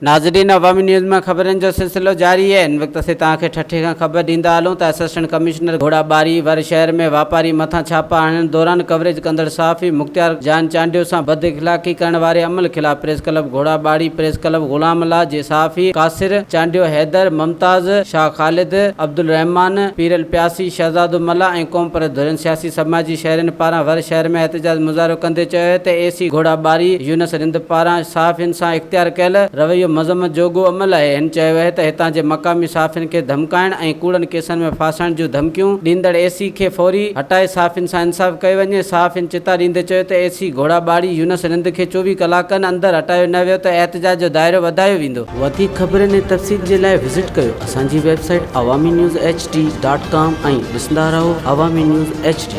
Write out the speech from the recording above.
ناظرين عوامي نيوز مان خبرن جو سلسلو جاري آهي هن وقت اسين توهان کي ٺٽي کان خبر ڏيندا هلون ته اسسٽنٽ ڪمشنر گهوڙا ٻاري ور شهر ۾ واپاري مٿان ڇاپا هڻڻ دوران ڪوريج ڪندڙ صحافي مختيار جان چانڊيو سان بد اخلاقي ڪرڻ واري عمل خلاف press club Ghora Bari press club Ghulam Allah جي صحافي قاصر چانڊيو حيدر ممتاز شاهه خالد عبدالرحمان پيرل پياسي شهزادو ملاح ۽ قومپرست ڌرين سياسي سماجي شهرين پاران ور شهر ۾ احتجاج مظاهرو ڪندي چيو ته اي سي گهوڙا ٻاري يونس رند پاران صحافين سان اختيار ڪيل رويو مذمت جوڳو عمل آهي. هن چيو اهي ته هتان جي مقامي صحافين کي ڌمڪائڻ ۽ ڪوڙن ڪيسن ۾ ڦاسائڻ جون ڌمڪيون ڏيندڙ اي سي کي فوري هٽائي صحافين سان انصاف ڪيو وڃي. صحافين چتا ڏيندي چيو ته اي سي گهوڙا ٻاڙي يونس رند کي 24 ڪلاڪن اندر هٽايو نه ويو ته احتجاج جو دائرو وڌايو ويندو. وڌيڪ خبرن ۽ تفصيل جي لاء وزٽ ڪيو اسان جي website Awami news H D dot com ۽ ڏسندا رهو عوامي نيوز ايڇ ڊي.